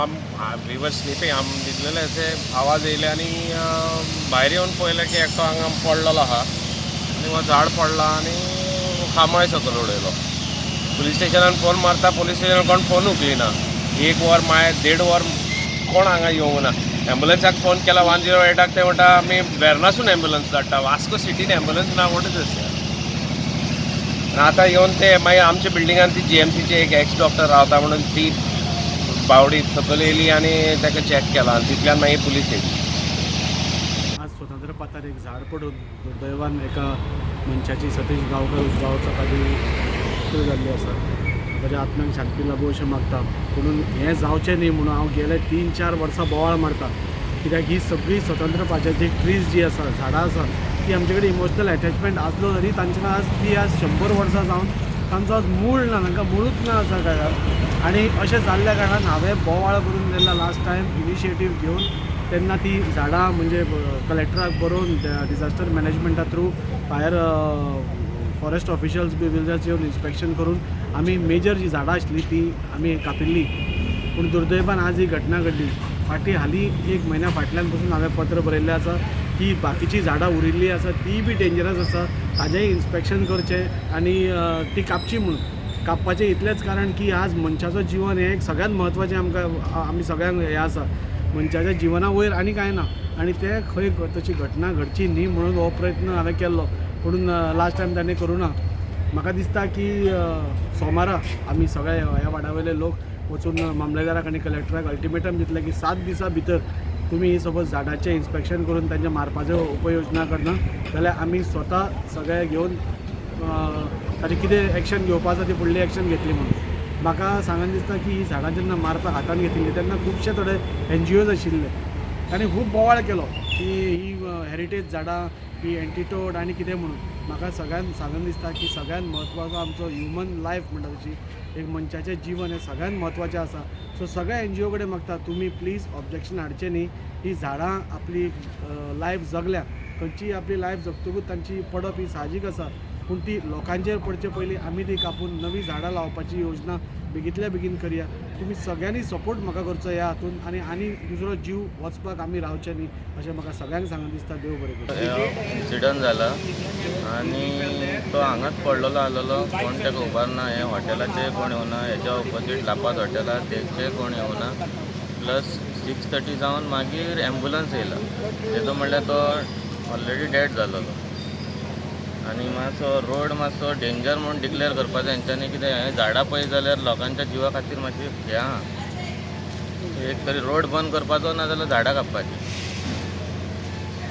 We were sleeping. आम न्हिदलेले. अशे आवाज येयले आनी भायर येवन पळयलें की एकटो हांगा पडलेलो आहा आनी हो झाड पडला आनी खांबोय सकयल उडयलो. पुलीस स्टेशनान फोन मारता, पुलीस स्टेशनान कोण फोन उखलिना. एक वर, मागीर देड वर कोण हांगा येवंक ना. एम्बुलन्साक फोन केला 108क, ते म्हणटा आमी वेर्नासून एम्बुलन्स धाडटा. वास्को सिटीन एम्बुलन्स ना? What is this? आनी आतां येवन ते मागीर आमच्या बिल्डिंगान ती जीएमसीचे एक एक्स डॉक्टर रावता म्हणून ती बावडी सकयल येयली आनी ताका चॅक केला आनी तितल्यान मागीर पुलीस येयली. आज स्वतंत्र पाथार एक झाड पडून दुर्दैवान एका मनशाची, सतीश गांवकर उसगांवचो, ताजी मृत्यू जाल्ली आसा. ताच्या आत्म्याक शांती लाभूं अशें मागता. पुणून हें जावचें न्ही म्हणून हांव गेले 3-4 वर्सां बोवाळ मारता, कित्याक ही सगळी स्वतंत्र पाथाची ट्रीज जी आसा, झाडां आसा, ती आमचे कडेन इमोशनल एटॅचमेंट आसलो तरी तांचे आज ती आज 100 वर्सां जावन तांचो आज मूळ ना, तांकां मुळूच ना आसा काय. आनी अशें जाल्ल्या कारणान हांवें बोवाळ करून जेन्ना लास्ट टायम इनिशिएटीव घेवन तेन्ना ती झाडां म्हणजे कलेक्टराक बरोवन डिझास्टर मॅनेजमेंटा थ्रू फायर फॉरेस्ट ऑफिशियल्स बी विलेजास येवन इन्स्पेक्शन करून आमी मेजर जी झाडां आसली ती आमी कापिल्ली. पूण दुर्दैवान आज ही घटना घडली. फाटीं हालीं एक म्हयन्या फाटल्यान पसून हांवें पत्र बरयल्लें आसा की बाकीचीं झाडां उरिल्लीं आसा तीय बी डेंजरस आसा, ताजेंय इन्स्पेक्शन करचें आनी ती कापची म्हणून. कापपाचें इतलेंच कारण की आज मनशाचो जिवन हें एक सगळ्यांत म्हत्वाचें आमकां, आमी सगळ्यांक हें आसा, मनशाच्या जिवना वयर आनी कांय ना. आनी तें खंय तशी घटना घडची न्ही म्हणून हो प्रयत्न हांवें केल्लो. पूण लास्ट टायम ताणें करूं ना. म्हाका दिसता की सोमारा आमी सगळे ह्या वाड्या वयले लोक वचून मामलेदाराक आनी कलेक्टराक अल्टिमेटम दितले की 7 दिसां भितर तुमी ही सपोज झाडाचें इन्स्पेक्शन करून तांच्या मारपाच्यो उपयोजना करना जाल्यार आमी स्वता सगळे घेवन ताजें कितें एक्शन घेवपा आसा ती फुडली एक्शन घेतली म्हणून. म्हाका सांगन दिसता की ही झाडां जेन्ना मारपाक हातान घेतिल्ली तेन्ना खुबशे थोडे एनजीओज आशिल्ले, तांणी खूब बोवाळ केलो की ही हेरिटेज झाडां, ही एंटिटोड आनी कितें म्हणून. म्हाका सगळ्यांत सांगन दिसता की सगळ्यांत म्हत्वाचो आमचो ह्युमन लायफ म्हणटा तशी एक मनशाचें जिवन हें सगळ्यांत म्हत्वाचें आसा. सो सगळ्या एनजीओ कडेन मागता, तुमी प्लीज ऑब्जेक्शन हाडचें न्ही. ही झाडां आपली लायफ जगल्या, खंयचीय आपली लायफ जगतकूच तांची पडप ही साहजीक आसा, पूण ती लोकांचेर पडचे पयलीं आमी ती कापून नवी झाडां लावपाची योजना बेगींतल्या बेगीन करया. तुमी सगळ्यांनी सपोर्ट म्हाका करचो ह्या हातून आनी आनी दुसरो जीव वचपाक आमी रावचे न्ही अशें म्हाका सगळ्यांक सांगन दिसता. देव बरें करूं. इन्सिडंट जाला आनी तो हांगाच पडलेलो आसलेलो. कोण ताका उबारना. हे हॉटेलाचे कोण येवना. हेच्या ऑपोजीट लापाद हॉटेला तेचे कोण येवना. प्लस 6:30 जावन मागीर एम्बुलन्स येयला. तेजो म्हणल्यार तो ऑलरेडी डेड जाल्लो. आनी मातसो रोड मातसो डेंजर म्हूण डिक्लेअर करपाचो हेंच्यांनी. कितें हें झाडां पळयत जाल्यार लोकांच्या जिवा खातीर मातशी हें आहा. एक तरी रोड बंद करपाचो, ना जाल्यार झाडां कापपाची.